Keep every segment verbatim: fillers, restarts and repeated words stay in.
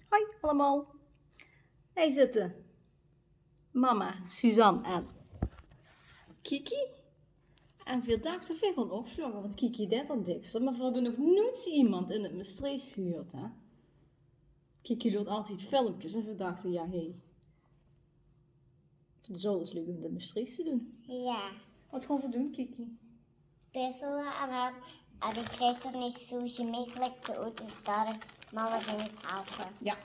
Hoi allemaol. Hie zitte mama, Suzanne en Kiki. En veer dachte, veer goon ouch vlogge, want Kiki deit dat dèkser, mer veer höbbe nog noets emes in 't Mestreechs gehuurd, hè. Kiki loert altied filmkes en veer dachte, jao, hè. Veer zólle 't leuk vinde um 't Mestreechs te doen. Jao. Wat goon veer doen, Kiki? Puzzele en dan, en ich weit 't neet zoe gemekkelik te oet, dus dao mama mich helpe. Jao.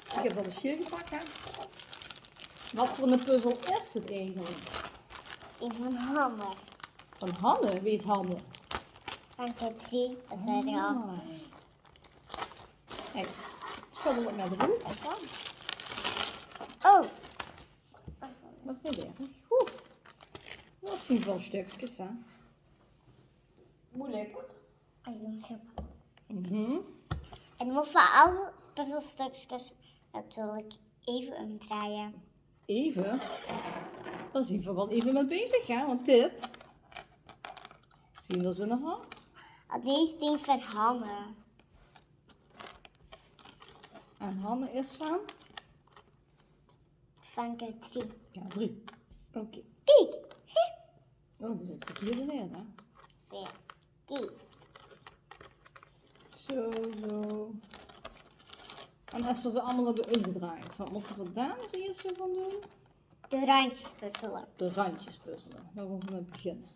Ich höb al de sjeer gepak, hè. Wat veur 'ne puzzel is 't eigelik? Ein van Hanne. Van Hanne? Wie is Hanne? Van K drie, dat weit ich al. Ah. Hey, sjöddel 't mer d'roet. Oh. Dat is neet erg. Oeh. Dat zien väöl stökskes, hè. Wie lekker. Mhm. En dan mótte v'r alle puzzelstökskes natuurlik effe umdrejje. Effe? Dao zien v'r waal effe mèt bezig, hè? Want dit zien v'r zo nog al. Al deze ding van Hanne. En Hanne is van? Van K drie. K drie. Oké. Kiek. Oh, die zit verkierd in, hè? Jao. Kiek. Zo, zo. En es v'r ze allemaol höbbe umgedrejd, wat mótte v'r dan es ierste gaon doen? De randjes puzzele. De randjes puzzele. Dao gaon v'r mèt beginne.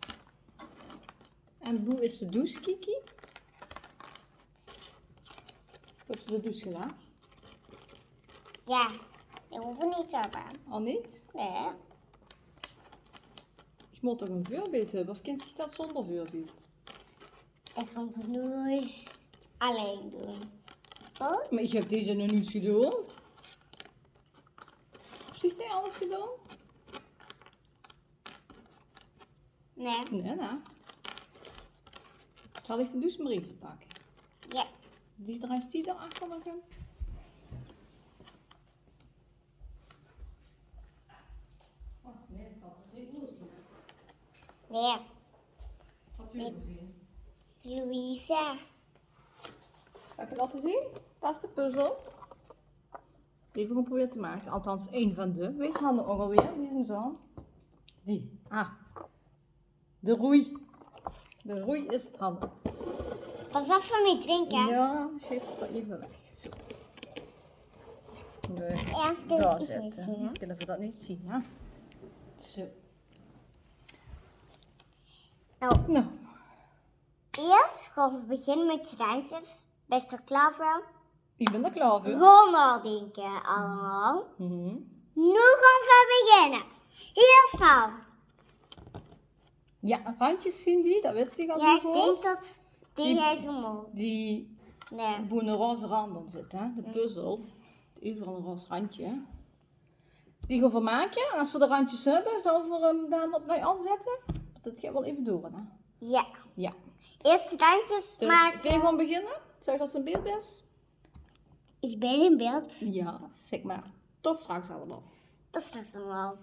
En boe is de does, Kiki? Höbs se de does gelag? Jao, die hove v'r neet te höbbe. Al neet? Nae. Ich mót toch ein veurbeeld höbbe, of kins dich dat zónger veurbeeld? Ich gaon 't noets allein doen. Good? Mer ich höb deze nog noets gedoon. Höbs dich alles gedoon? Nae. Nae, nae. Zal ich de does mer effe pakke? Jao. Die drejs die dao achter nog in? Oh, nae, dat zal toch neet Loes zeen? Nae. Wat wil je? Louisa. Zal ich 't laote zeen? Dat is de puzzel. Effe gaon probere te make. Althans, ein van de. Wie is Hanne ouch alweer? Wie is 'm zoon? Die. Ah. De Roei. De Roei is Hanne. Pas op veur mien drinke. Jao, sjeef 't d'r effe weg. Zo. Nae, dao zètte. Ierst kin ich 't neet zeen, hè? Anders kinne v'r dat neet zeen, hè? Zo. Noe. Noe. Ierst gaon v'r beginne mèt de randjes. Bès se d'r klaor veur? Ich bèn d'r klaor veur. Gaon naodinke allemaol. Mhm. Noe gaon v'r beginne. Hie staon. Jao, randjes zien die, dat wèt ich al. Jao, ich dink dat die, die hie zo mót. Die, nae, boe 'ne roze rand in zit, hè? De puzzel. Euveral ein roze randje. Die gaon v'r make. En es v'r de randjes höbbe, zalle v'r 'm dan opnui aanzètte? Want dat geit waal effe doere, hè? Jao. Jao. Ierst de randjes make. Dus veer gaon beginne. Zörg dat se in beeld bès. Ich bèn in beeld. Jao, zèk mer. Tot straks allemaol. Tot straks allemaol.